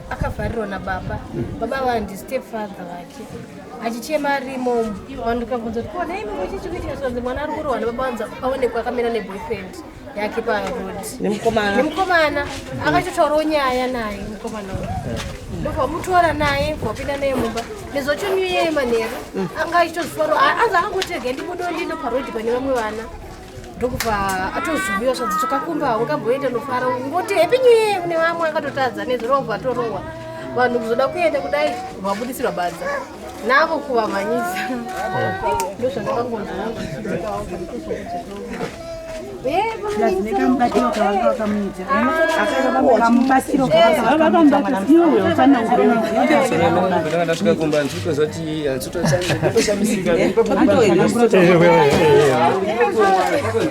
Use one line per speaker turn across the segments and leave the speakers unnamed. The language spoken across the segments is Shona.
Akavharirwa nababa. Baba ava ndi step father vake, achichema arimo. Vanhu ndikabvunza kuti, "Ko nhaimi, ko chii chikuitika?" Zvikanzi mwana ari kurohwa nababa. Vanzi aonekwa akamira neboyfriend yake paroad.
Nemukomana.
Nemukomana. Akatotaurawo nyaya naye mukomana uyu, ndobva mutora naye, wapinda naye mumba. Nezvacho New Year manheru anga achitozifaro, anzi akangotega ndibudo ndindo paroad pane vamwe vana, ndokubva atozuviwa. Zvadzitsoka kumba, ungamboenda nofara ungoti "Happy New Year" kune vamwe, akatotadza. Nezuro atorohwa, vanhu kuzoda kuenda kudai, vabudisirwa badza navo kuvamhanyisa. Ndozvandakangonzwa.
Nekamubatiro kavanga vakamuita, kamubatiro kavanga.
Ndanga ndasvika kumba, handitoziva kuti handitoshamisika.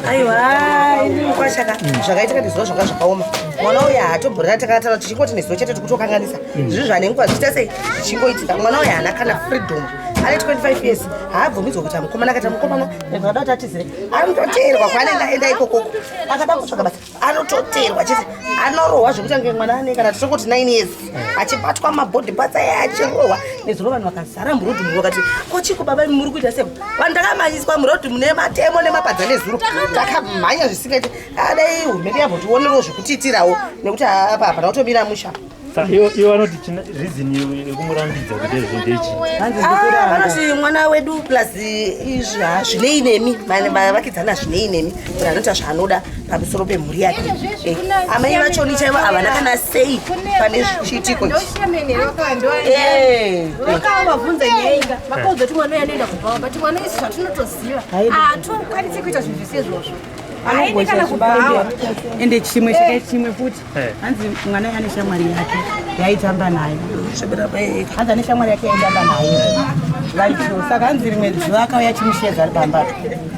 Aiwa, kwashaka zvakaitika nezuva zvanga zvakaoma. Mwana uyu haatobhorera. Takataura tichingoti nezuva chete tikutokanganisa zvizvi zvanengwa zvichiita sei, zvichingoitika. Mwana uyu haana kana freedom. Ane 25 years, haabvumidzwa kuita mukomana. Akaita mukomana, akada kuti atizire, anototeerwa kwaanenge aenda ikokoko. Akada kutsvaga basa, anototeerwa chete, anorohwa zvekuti ange mwana ane kana tichongoti 9 years, achibatwa mabody parts aya, achirohwa. Nezuro vanhu vakazara muroad mu, vakati, "Kochiko baba, muri kuita sei?" Vanhu takamhanyiswa muroad mune matemo nemapadza. Nezuro takamhanya zvisingaiti. Adai hurumende yambotionerawo zvekutiitirawo, nekuti apa hapana kutomira musha.
Saka iwo vanoti reason yekumurambidza kuti izvo ndechi?
Ah, vanoti mwana wedu, plus izvi hazvinei nemi, vavakidzana, hazvinei nemi. Munhu anoita zvaanoda pamusoro pemhuri yake. Amai vachoni chaivo havana kana sei pane chiitiko ichi.
Vakavabvunza nyaya, vakaudza kuti mwana uyu anoenda kubhawa, but mwana isi zvatinotoziva haatokwanisi kuita zvinhu zvese izvozvo, haendi kana kubhawa.
Ende chimwe chake, chimwe futi, hanzi mwana ane shamwari yake yaitamba nayo. Hanzi ane shamwari yake yaitamba nayo vaito. Saka hanzi rimwe zuva akauya achimushedza ari pamba,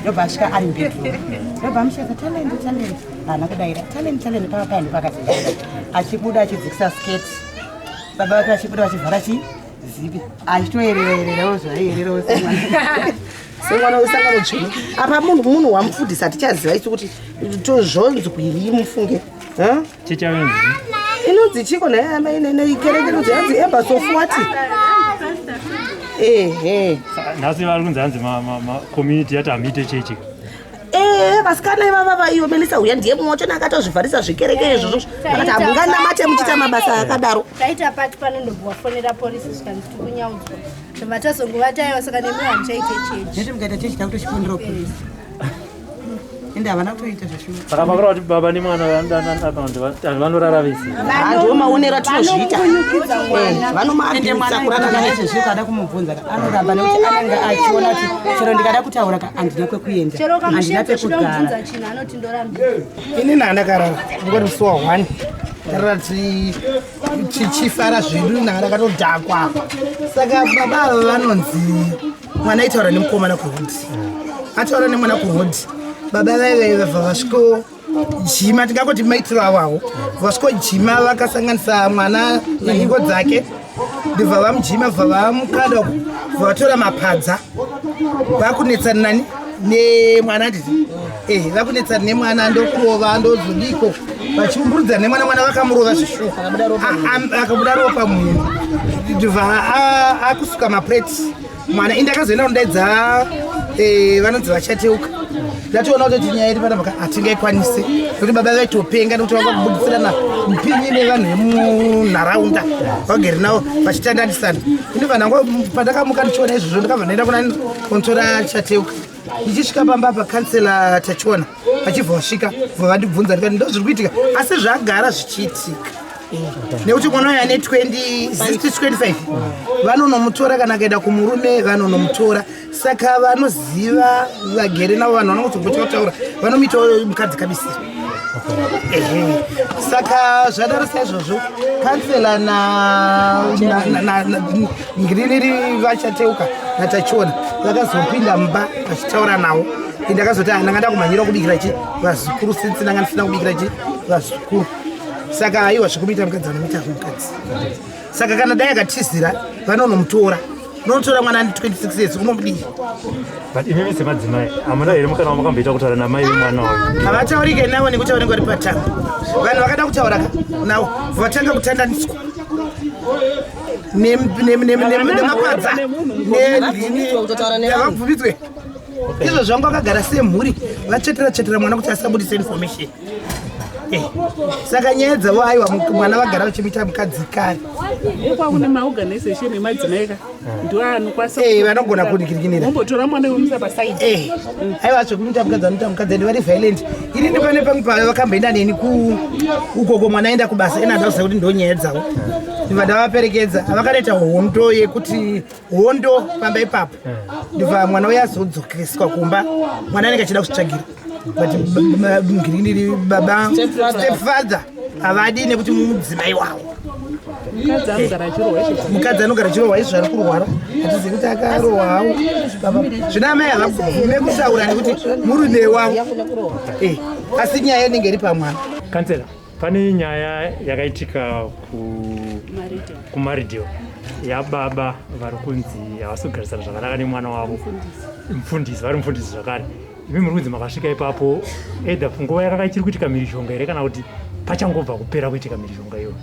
ndobva asvika ari mubedroom, ndobva amushedza, "Talent, Talent." Haana kudaira. "Talent, Talent." Pava paya ndopakazodaira, achibuda achidzikisa skirt, baba vake vachibuda vachivhara chi zipi, achitoerera ererawo zvaiererawo semwana.
Semwana wesangano dzvene. Apa munhu wamufundisi, hatichaziva isu kuti tozvonzwii, mufunge. Huh?
Chichavenzi.
Inonzi chiko naye kereke inonzi, hanzi Embassy of what? Ehe.
Nhasi vari kunzi, hanzi community yati hamuite chechi.
Ee, vasikana ivava vaiyo Melisa uya ndiye mumwe wachona akatozvivharisa zvekereke izvozvo, akati hamunganamate muchiita mabasa akadaro.
Taita pati pano, ndobva polisi, zvikanzi tikunyaudzwa, ndobva tazongovataiwa. Saka nemi hamuchaite chechi.
Neti mukaita chechi takutochifundirawo polisi, ende havana kutoita zveshuwa.
Saka makura kuti baba nemwana vanodanana kana kuti vanorara vese?
Handiwo maonero atinozviita.
Vanomunyukidza mwana.
Ende mwana
Vanomaabhisa kurara naye.
izvezvi ukada kumubvunza ka, anoramba, nekuti anenge achiona kuti chero ndikada kutaura ka, handina kwekuenda,
Chero
handina
kamushedza chida
pekugara.
kubvunza chinhu, anoti ndorambira.
Ini ndakarara ndingoti musi wa 1, ndarara tichifara zvedu, ndanga ndakatodhakwa. Saka baba ava vanonzi mwana aitaura nemukomana kuroad, ataura nemwana kuroad, baba vaive vabva vasviko jima, tingangoti maitiro awawo, vasvikojima vakasanganisa mwana nenhingo dzake, ndibva vamujima, bva vamukanda, bva vatora mapadza, vakunetsana nani nemwana, handiti? Vakunetsana nemwana, ndokurova, ndozodiko, vachiumburudzana nemwana. Mwana vakamurova zvishuwa, akabuda ropa munhu, ndibva akusuka mapureti mwana. Indakazoenda kundaidza vanonzi vachateuka. Ndatoona kutoti nyaya iri panapa hatingaikwanisi, nekuti baba vaitopenga, nekuti vanga kubudisirana mupinyi nevanhu vemunharaunda vagere navo vachitandanisana. Ini vanhango pandakamuka ndichiona izvozvo, ndakabva ndaenda kuna kunotora Chateuka. Ndichisvika pamba pakansela Tachiona, vachibva vasvika, bva vandibvunza, ndikati ndo zviri kuitika, asi zvagara zvichiitika, nekuti mwana uyu ane 25, vanonomutora kana akaenda kumurume, vanonomutora. Saka vanoziva vagere navo, vanhu vanongozogotya kutaura, vanomuitawo mukadzi kabisira. Ehe. Saka zvadaro saizvozvo, kansela ngiriniri vachateuka naTachiona vakazopinda mumba vachitaura navo. Ndakazoti ndanga ndakumhanyira kubikira chi vazukuru, since ndanga ndisina kubikira chi vazukuru. Saka aiwa, zvekumuita mukadzi, vanomuita mukadzi. Saka kana dai akatizira, vanonomutora, unonotora mwana ane 26 years, unomudii?
But imimi semadzimai hamuna here mukana wamakamboita kutaura namai vemwana uyu?
Havataurike navo nekuti vanenge vari patambo. Vanhu vakada kutaura ka navo, vatanga kutandaniswa. Nemapadza havabvumidzwe. Izvo zvangu vakagara semhuri, vatsvetera tsvetera mwana kuti asabudise information. Saka nyaya dzavo, aiwa, mwana vagara vachimuita mukadzi kare.
Kwakune maorganization emadzimai ka, ndo anokwanisa.
Vanogona kudikirikinira.
Mombotora mwana wemuisa pasaidi.
Aiwa, zvekumuita mukadzi, vanoita mukadzi ende vari violent. Inini pane pamwe pavakamboenda neni ukoko, mwana aenda kubasa, ena ndakuziva kuti ndo nyaya dzavo, ndibva ndavaperekedza. Vakanoita hondo yekuti hondo pamba ipapo, ndibva mwana uyo azodzokeswa kumba. Mwana anenge achida kuzvitsvagira, but mgiriniri baba, stepfather, havadi nekuti mudzimai wavo.
Mukadzi anogara achirohwa izvo.
Mukadzi anogara achirohwa izvo, ari kurwara, hatizivi kuti akarohwawo. Baba zvino amai havabvume kutaura nekuti murume wavo. Asi nyaya inenge iri pamwana.
Kansela, pane nyaya yakaitika kuMaridale yababa vari kunzi havasi kugarisana zvakanaka nemwana wavo, mufundisi, vari mufundisi zvakare. Imi muri kunzi makasvika ipapo either nguva yakanga ichiri kuitika mhirizhonga here, kana kuti pachangobva kupera kuitika mhirizhonga iyoyo?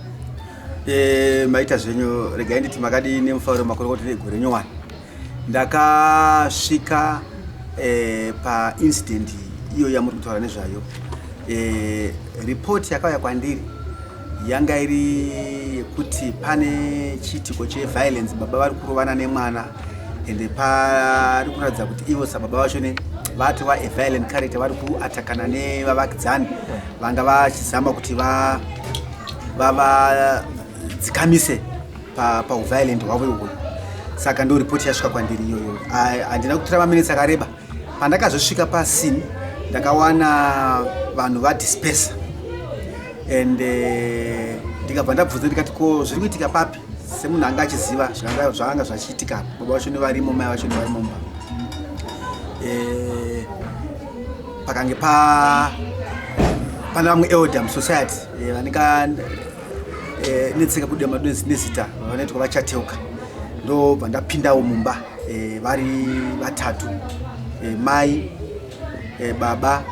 Maita zvenyu. Regai nditi makadii nemufaro, makorokota egore nyowani. Ndakasvika paincident iyo yamuri kutaura nezvayo. Ripoti yakauya kwandiri yanga iri yekuti pane chiitiko cheviolence, baba vari kurovana nemwana, ende pari kuratidza kuti ivo sababa vacho vatova a violent character, vari kuatakana nevavakidzani vanga vachizama kuti vavadzikamise pauviolent hwavo ihwohwo. Saka ndo ripoti yasvika kwandiri iyoyo. Handina kutora maminitsi akareba. Pandakazosvika pascene, ndakawana vanhu vadispersa and ndikabva ndabvunza, ndikati, "Ko zviri kuitika papi?" Semunhu anga achiziva zvakanga zvachiitika, baba vacho nevarimo, mai vacho nevarimo mumba. Pakange pane vamwe elder musociety vanenge netseka kudema nezita, vanoitwa vachateuka. Ndobva ndapindawo mumba, vari vatatu, mai, baba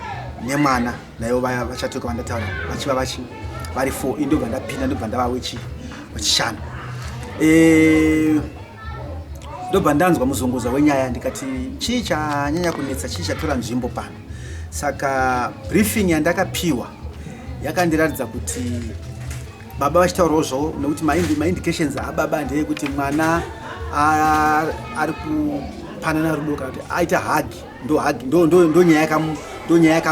nemwana, naivo vaya vachateuka vandataura, vachiva vachi vari four. Ini ndobva ndapinda, ndobva ndava wechishanu. Ndobva ndanzwa muzongoza wenyaya, ndikati, "Chii chanyanya kunetsa? Chii chatora nzvimbo pano?" Saka briefing yandakapiwa yakandiratidza kuti baba vachitaurawo zvavo, nekuti maindications ababa ndeyekuti mwana ari kupanana rudo, kana kuti aita hug. Ndo hug, ndo nyaya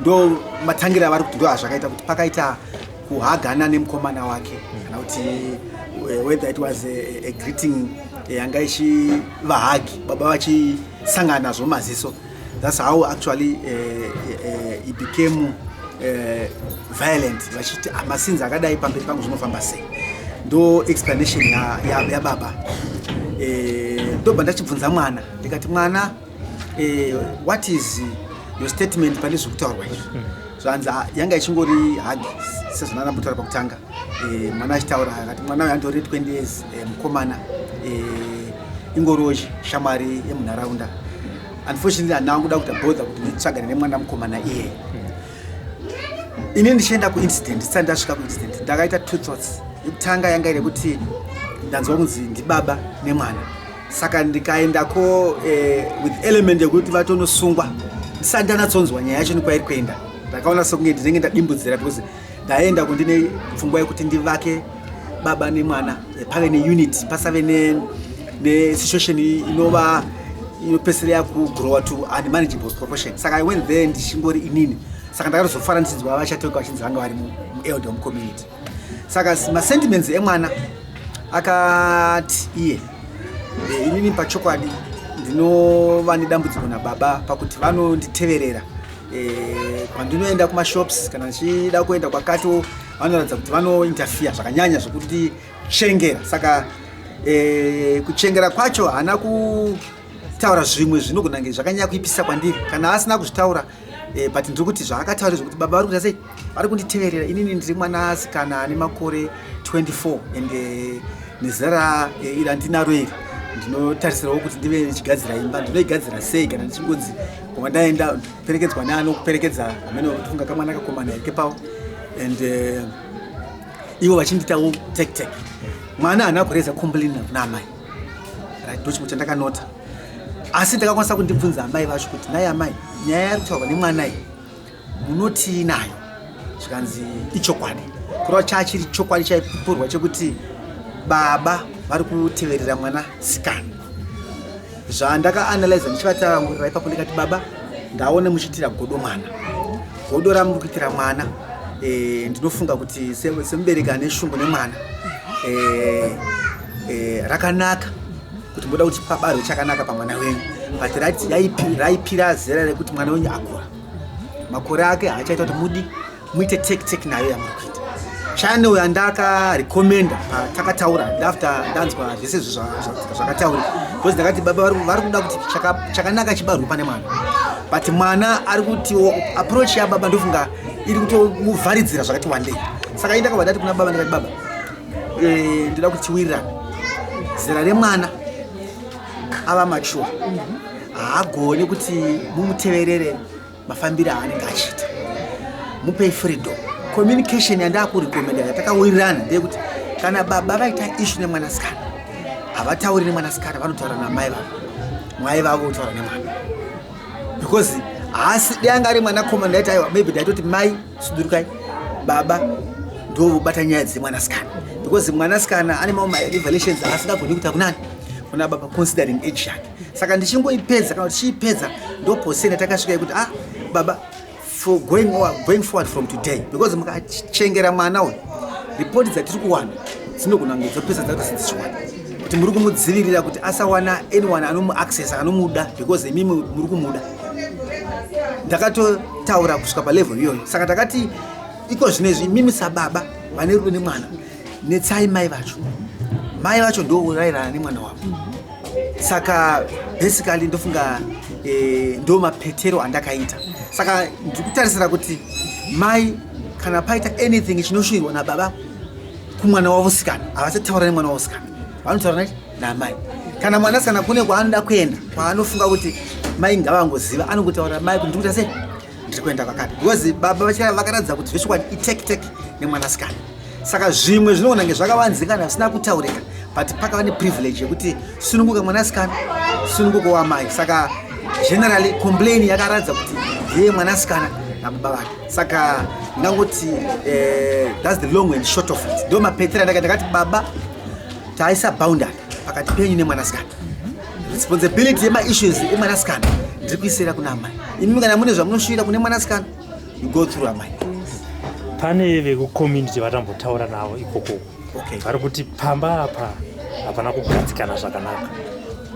ndo matangira avari kuti ndo hazvakaita kuti pakaita kuhagana nemukomana wake, kana kuti whether it was a greeting yanga ichiva hug, baba vachisangana nazvo maziso. That's how actually he became violent, vachiti, "Ah, masinzi akadai pamberi pangu zvinofamba sei?" Ndo explanation yababa. Ndobva ndachibvunza mwana, ndikati, "Mwana, what is your statement pane zviri kutaurwa izvi?" Zvanzi, "Ah, yanga ichingori hug sezvanandambotaura pakutanga." Mwana achitaura akati mwana uyu andori 20 years, mukomana, ingoriwo shamwari yemunharaunda. Unfortunately, handina kuda kuita bother kuti nditsvagane nemwana mukomana iyeye. Ini ndichienda kuincident, ndisati ndasvika kuincident, ndakaita two thoughts. Yekutanga yanga iri yekuti ndanzwa kunzi ndibaba nemwana, saka ndikaendako with element yekuti vatonosungwa ndisati ndanatsonzwa nyaya yacho nekwairi kuenda, ndakaona sekunge ndinenge ndadimbudzira, because ndaenda kundine pfungwa yekuti ndivake baba nemwana, pave neunity, pasave nesituation inova inopedzisira yakugrowa to unmanageable proportion. Saka I went there ndichingori inini. Saka ndakatozofara ndichinzwa vachatoka vachinzi vanga vari muelder mucommunity. Saka masentiments emwana akati iye, "Inini pachokwadi ndinova nedambudziko nababa pakuti vanonditeverera kwandinoenda kumashops, kana ndichida kuenda kwakati, vanoratidza kuti vanointerfere zvakanyanya zvokuti chengera." Saka kuchengera kwacho haana kutaura zvimwe zvinogona kunge zvakanyanya kuipisa kwandiri kana asina kuzvitaura, but ndiri kuti zvaakataura zvekuti baba vari kuita sei, vari kunditeverera, inini ndiri mwanasikana ane makore 24 and nezera iri handinaro iri, ndinotarisirawo kuti ndive ndichigadzira imba. Ndinoigadzira sei kana ndichingonzi kwandaenda perekedzwa neanokuperekedza amene, tofunga kamwana kakomana here kepawo, and ivo vachinditawo tek tek. Mwana haana kureza complain kuna amai, right? Ndochimwe chandakanota, asi ndakakwanisa kundibvunza amai vacho kuti, "Nai amai, nyaya yari kutaurwa nemwana iyi munotii nayo?" Zvikanzi ichokwadi. Kureva chachiri chokwadi chaipupurwa chekuti baba vari kuteverera mwana sikana. Zvandakaanalyza ndichivatangurira ipapo, ndikati, "Baba, ndaona muchiitira godo mwana. Godo ramuri kuitira mwana, ndinofunga kuti semubereki ane shungu nemwana, rakanaka kuti muda kuti pabarwe chakanaka pamwana wenyu, but raipira zera rekuti mwana wenyu akura, makore ake haachaita kuti mudi muite take take nayo yamuri kuita." Channel yandakarecommenda patakataura, after ndanzwa zvese izvo zvakataurika, because ndakati baba vari kuda kuti chakanaka chibarwe pane mwana, but mwana ari kuti approach yababa ndofunga iri kutomuvharidzira zvakati wandei. Saka indakabva ndati kuna baba, ndikati, "Baba, ndoda kuti tiwirirane. Zera remwana ava mature, haagoni kuti mumuteverere mafambiro aanenge achiita. Mupei freedom." Communication yandakurecommenda yatakawirirana ndeyekuti kana baba vaita issue nemwanasikana, havatauri nemwanasikana, vanotaura namai vavo, mai vavo votaura nemwana, because haasi dai anga ari mwanakomana, ndaiti aiwa, maybe ndaitoti mai sudurukai, baba ndovobata nyaya dzemwanasikana, because mwanasikana ane mamwe marevelations asingagoni kuita kunani, kuna baba, considering age yake. Saka ndichingoipedza, kana tichiipedza, ndoposena takasvika yekuti, ah, baba, for going forward from today, because mukachengera mwana uyu, ripoti dzatiri kuwana dzinogona kunge dzopesa dzakuti dzichiwana kuti muri kumudzivirira kuti asawana anyone anomuaccessa anomuda, because imimi muri kumuda. Ndakatotaura kusvika palevel iyoyo. Saka takati iko zvinezvi, imimi sababa vane rudo nemwana, netsai mai vacho, mai vacho ndourayirana nemwana wavo. Saka basically ndofunga ndo mapetero andakaita. Saka ndiri kutarisira kuti mai, kana paita anything chinoshuvirwa nababa kumwana wavo sikana, havachataura nemwana wavo sikana, vanotaura namai. Kana mwanasikana kune kwaanoda kuenda, kwaanofunga kuti mai ngavangoziva, anongotaura mai kuti, "Ndikuita sei, ndiri kuenda kwakati," because baba vakaratidza kuti zvechokwadi itek tek nemwanasikana. Saka zvimwe zvinogona kunge zvakavanzikana zvisina kutaurika, but pakava neprivilege yekuti sununguka mwanasikana, sununguka wamai. Saka generally complain yakaratidza kuti ndeye mwanasikana nababa vake. Saka ndingangoti that's the long and short of it. Ndo mapetero andaka ndakati, "Baba, taisa boundary pakati penyu nemwanasikana. Responsibility yemaissues emwanasikana ndiri kuisira kuna amai. Imimi kana mune zvamunoshuvira kune mwanasikana, you go through amai."
Pane vekucommunity vatambotaura navo ikoko, vari kuti pamba apa hapana kugadzikana zvakanaka,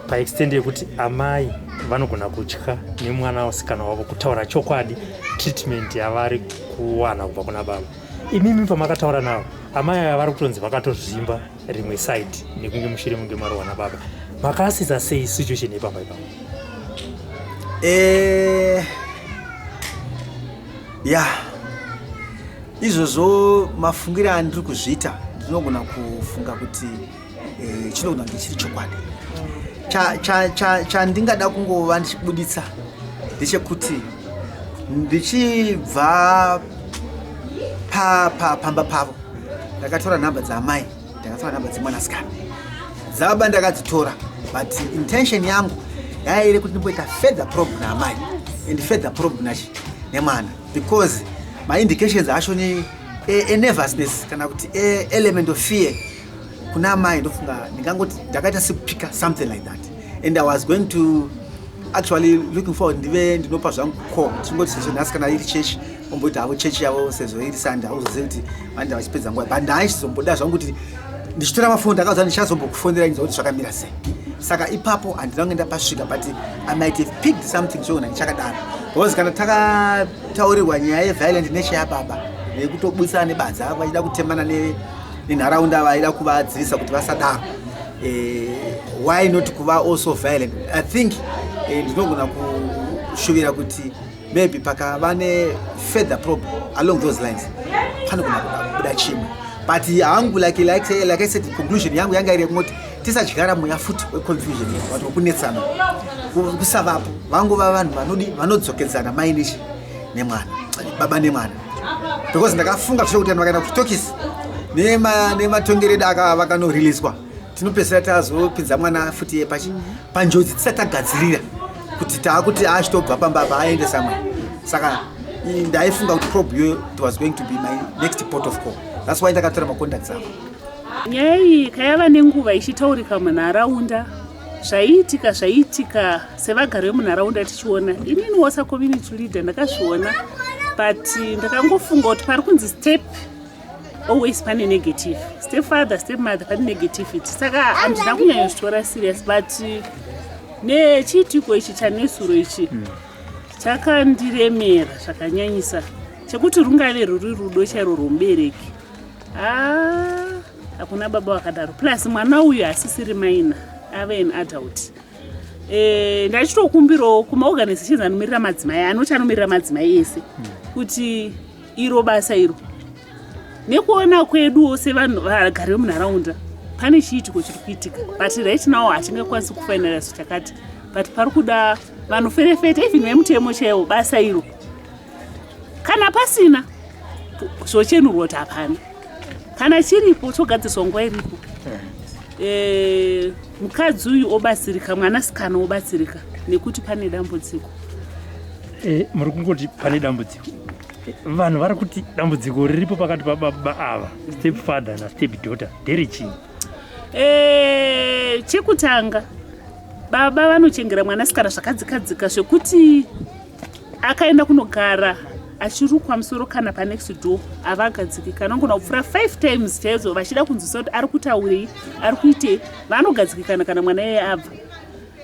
paextent yekuti amai vanogona kutya nemwana wasikana wavo kutaura chokwadi treatment yavari kuwana kubva kuna baba. Imimi pamakataura navo, amai ava vari kutonzi vakatozvimba rimwe side nekunge mushure munge marohwa nababa. Makaasisa sei situation yepamba ipapo?
Ya, izvozvo mafungiro andiri kuzviita, ndinogona kufunga kuti chinogona kunge chiri chokwadi. Chandingada kungova ndichibuditsa ndechekuti ndichibva pamba pavo, ndakatora nhamba dzaamai, ndakatora nhamba dzemwanasikana. Dzababa ndakadzitora, but intention yangu yaire kuti ndimboita further probe naamai and further probe nachi nemwana, because maindications acho ni enervousness kana kuti element of fear kuna amai. Ndofunga ndingangoti ndakaita sekupika something like that, and I was going to actually looking forward ndive ndinopa zvangu call, tichingoti sezvo nhasi kana iri chechi, omboita havo chechi yavo, sezvo iri Sunday, hauzozivi kuti vanenge vachipedza nguva. But ndaichizomboda zvangu kuti ndichitora mafoni, ndakaudza ndichazombokufonera inzwa kuti zvakamira sei. Saka ipapo handina kunge ndapasvika, but I might have picked something chogona ndichakadaro, because kana takataurirwa nyaya yeviolent nature yababa yekutobudisana nebadza, vachida kutemana nenharaunda, vaida kuvadzivisa kuti vasadaro, why not kuva also violent? I think ndinogona kushuvira kuti maybe pakava nefurther probe along those lines, panogona kubuda chimwe. But hangu, like I said, conclusion yangu yanga iri yekungoti tisadyara mweya futi weconfusion, vanhu wekunetsana kusavapo, vangova vanhu vanodi vanodzokedzana, mai nechi nemwana, baba nemwana, because ndakafunga zvicho kuti vanhu vakaenda kuchitokisi. Nematongero edu vakanoриliswa, tinopedzisira tazopinza mwana futi yepachi panjodzi tisati tagadzirira kuti taakuti achitobva pamba apa aende somewhere. Saka ndaifunga kuti probably it was going to be my next port of call. That's why ndakatora macontacts avo.
Nyaya iyi kayava nenguva ichitaurika munharaunda. Zvaiitika zvaiitika sevagari vemunharaunda tichiona. Inini wasa community leader ndakazviona, but ndakangofunga kuti pari kunzi step, always pane negative, step father, step mother, pane negativity, saka handina kunyanyozvitora serious. But nechiitiko ichi chanesuro ichi chakandiremera zvakanyanyisa, chekuti rungave ruri rudo chairo rwomubereki. Ah, hakuna baba vakadaro. Plus mwana uyu hasisiri minor, ave an adult. Ndachitokumbirawo kumaorganizations anomirira madzimai, anoti anomirira madzimai ese, kuti iro basa iro, nekuona kweduwo sevanhu vagari vemunharaunda, pane chiitiko chiri kuitika, but right now hatingakwanisi kufinalize chakati, but pari kuda vanoferefeta, even vemutemo chaiwo. Basa iro, kana pasina, zvochenurwa kuti hapana. Kana chiripo, chogadziriswa nguva iripo. Mukadzi uyu obatsirika, mwanasikana obatsirika, nekuti pane dambudziko.
Muri kungoti pane dambudziko. Vanhu vari kuti dambudziko riripo pakati pababa ava, step father nastep daughter, nderechii?
Chekutanga, baba vanochengera mwanasikana zvakadzikadzika, zvekuti akaenda kunogara achirukwa musoro kana panext door havagadziki, kana angona kupfuura five times chaidzo vachida kunzwisa kuti ari kutaurei, ari kuitei. Vanogadzikikana kana mwana iyeye abva.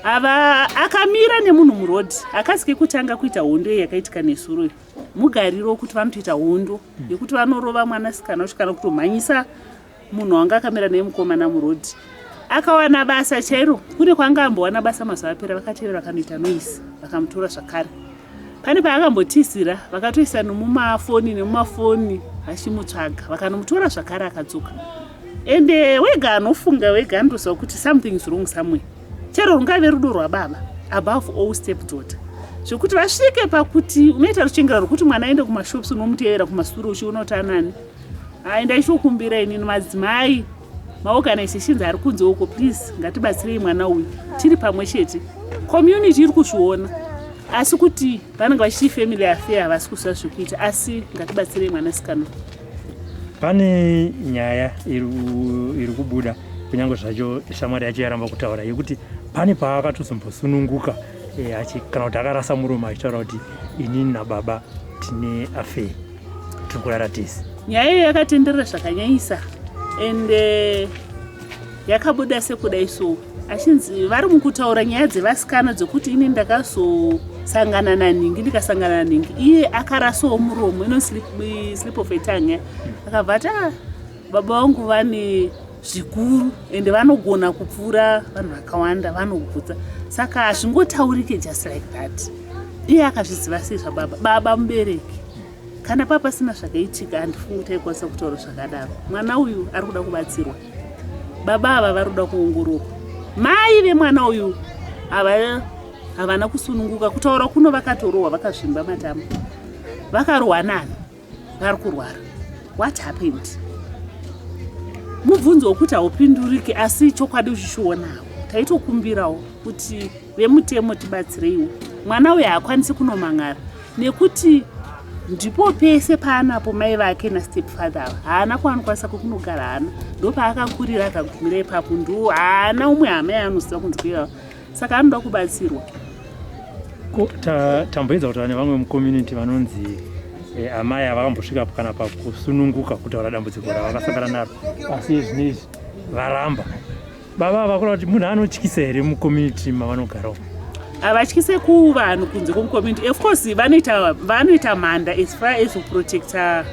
Ava akamira nemunhu murodhi, akasi kekutanga kuita hondo iyi yakaitika nesuro iyi. Mugariro wekuti vanotoita hondo yekuti vanorova mwanasikana wacho kana kutomhanyisa munhu wanga akamira nemukomana murodhi. Akawana basa chairo, kune kwanga ambowana basa mazuva apera, vakatevera vakanoita noise, vakamutora zvakare. Pane paakambotizira, vakatoisa nomumafoni nemumafoni vachimutsvaga, vakanomutora zvakare, akadzoka. Ende wega anofunga wega anotoziva kuti something is wrong somewhere. Chero rungave rudo rwababa, above all step daughter, zvekuti vasvike pakuti unoita ruchengera rwokuti mwana aende kumashops, unomutevera kumasure uchiona kuti anani. Hai, ndaitokumbira inini madzimai, maorganizations ari kunze uko, please ngatibatsirei mwana uyu tiri pamwe chete. Community iri kuzviona, asi kuti vanenge vachiti family affair, havasi kuziva zvekuita, asi ngatibatsirei mwanasikana.
Pane nyaya iri kubuda, kunyange zvacho shamwari yacho yaramba kutaura, yekuti pane paakatozombosununguka kana kuti akarasa muromo achitaura kuti inini nababa tine affair, tiri kurara tese.
Nyaya iyo yakatenderera zvakanyanyisa, ende yakabuda sekudai so, achinzi vari mukutaura nyaya dzevasikana dzekuti ini ndakazosangana nanhingi, ndikasangana nanhingi, iye akarasawo muromo, ino slip of a tongue, akabva ati, "Ah, baba vangu vane zvikuru ende vanogona kupfuura vanhu vakawanda, vanogutsa." Saka hazvingotaurike just like that. Iye akazviziva sei zvababa? Baba mubereki. Kana papasina zvakaitika, handifungi kuti aikwanisa kutaura zvakadaro. Mwana uyu ari kuda kubatsirwa. Baba ava vari kuda kuongororwa. Mai vemwana uyu havana kusununguka kutaura kuno, vakatorohwa, vakazvimba matama. Vakarohwa nani? Vari kurwara. What happened? Mubvunzo wekuti haupinduriki, asi chokwadi uchichionawo. Taitokumbirawo kuti vemutemo tibatsireiwo. Mwana uyu haakwanisi kunomang'ara nekuti ndipo pese paanapo mai vake nastepfather ava. Haana kwaanokwanisa kwekunogara, haana. Ndopaakakurira akagumira ipapo, ndo haana umwe hama yaanoziva kunzi kuivava, saka anoda kubatsirwa.
Ko tamboedza kutaura nevamwe mucommunity vanonzi amai avakambosvika kana pakusununguka kutaura dambudziko ravakasangana naro, asi zvinezvi varamba. Baba vakura kuti munhu anotyisa here mucommunity mavanogarawo?
Havatyise kuvanhu kunze kwemucommunity. Of course vanoita mhanda as far as kuprotecta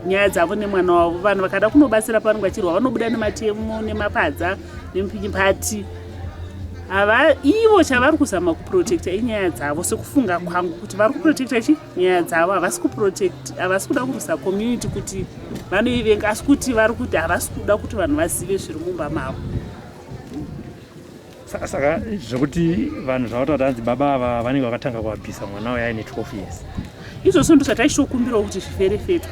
nyaya dzavo nemwana wavo. Vanhu vakada kunobatsira pavanenge vachirwa, vanobuda nematemo, nemapadza, nemupinyipati. Hava ivo chavari kuzama kuprotecta inyaya dzavo. Sekufunga kwangu kuti vari kuprotecta chi nyaya dzavo, havasi kuprotect, havasi kuda kurwisa community kuti vanoivenga, asi kuti vari kuti havasi kuda kuti vanhu vazive zviri mumba mavo.
Saka zvekuti vanhu zvavataura kuti hanzi baba ava vanenge vakatanga kuabvisa mwana uyo aine 12 years?
Izvozvo ndo zvataichokumbirawo kuti zviferefetwe.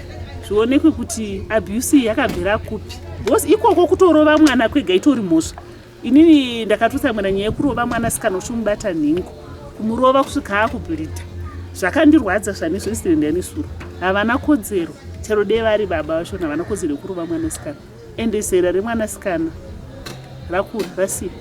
Zvionekwe kuti abuse iyi yakabvira kupi, because ikoko kutorova mwana kwega itori mhosva. Inini ndakatotsamwira nyaya yekurova mwanasikana uchimubata nhingo, kumurova kusvika akubhirida. Zvakandirwadza zvane zvesident yanesuro. Havana kodzero, chero dei vari baba vachona havana kodzero yekurova mwanasikana. Ende zera remwanasikana rakura rasiya.